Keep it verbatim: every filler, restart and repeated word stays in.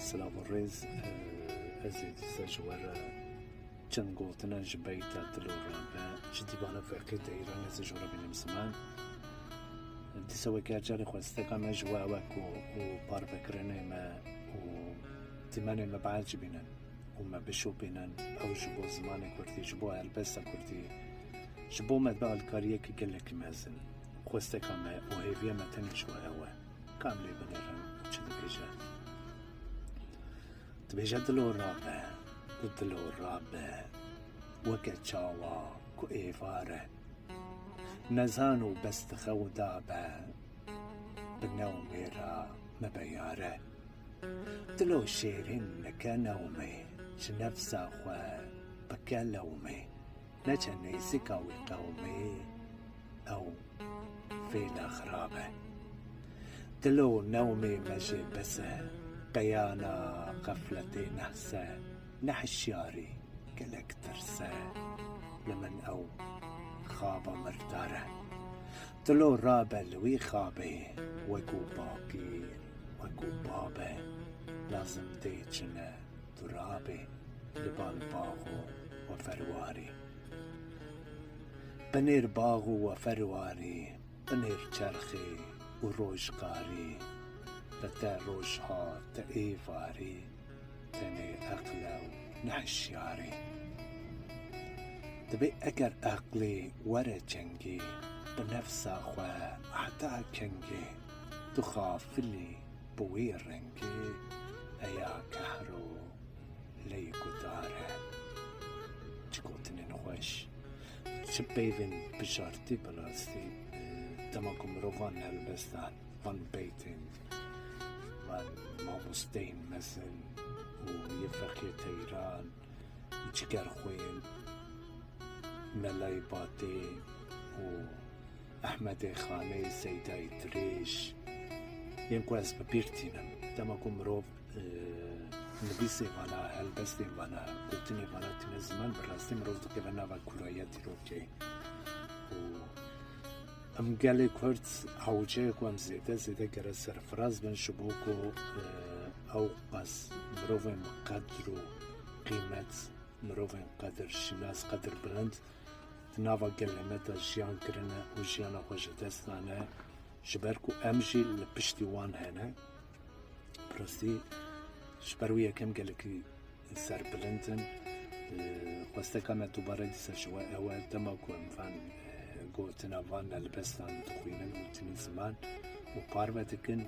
Silav û rêz, e, ez ê dîsa ji we re çend gotina ji beyta Dilo Rabe, ji dîvana Feqî Teyran ez ê ji we re bînim ziman. Dîsa weke her carê xwesteka me ji we ew e ku û parvekirinê me û dîmenê me biecibînin û me bişopînin, ew ji bo zimanê kurdî, ji bo helbesta kurdî, ji bo me dibe alîkariyekî gelekî mezin. Xwesteka me û hêviya me tenê ji we ew e. Ka em lê binêrin û çi dibêje? Dibêje, dilo rabe, dilo rabe, weke çawa ku êvar e. Nezan û bes dixe û dabe, bi newmê re me be yar e. Dilo şêrîn neke newmê, ji nefsa xwe bike lewmê. Neçe nêzîka wî qewmê, ew fêla xirab e. Dilo newmê me jê bes e, qeyana xefletê nehse, nehişyarî gelek tirs e. Li min ew xaba mirdar e. Dilo rabe li wî xabê, wekû baqîr, wekû babe, lazim tê çi ne tu rabê li bal bax û weferwarî. Binêr bax û weferwarî, binêr çerxê û rojkarî, te te roj hat, te êvarî, tenê eql e û ne hişyarî. Dibê eger eqlê were çengê, bi nefsa xwe heta kengê, tu xafilî bi wê rengê, heya kehro lê gudar e. Çi gotinên xweş, çi peyvên bijartî bi rastî, e, dema ku mirov van helbestan, van beytên, van mamosteyên mezin û yê Feqiyê Teyran, Cigerxwîn, Melayê Batê û Ehmedê Xanê, Seydayê Dirêj, yên ku ez bi bîr tînim. Dema ku mirov, e, nivîsê vana, helbestên vana, gotinê vana tîne ziman, bi rastî mirov dikeve nava kûrayiya dîrokê. Û em gelê Kurd hewce ye ku em zêde zêde gere serfiraz bin, ji bo ku, e, ew qas mirovên bi qedr û qîmet, mirovên qedir şinas, qedir bilind di nava gelê me de jiyan kirine û jiyana xwe ji dest dane, ji ber ku em jî li piştî wan hene. Bi rastî ji ber wî yekem gelekî serbilind in. Xwesteka me dubare dîsa ji we ew e, dema ku em van, e, gotina van helbestan dixwînin û tînin ziman û parve dikin,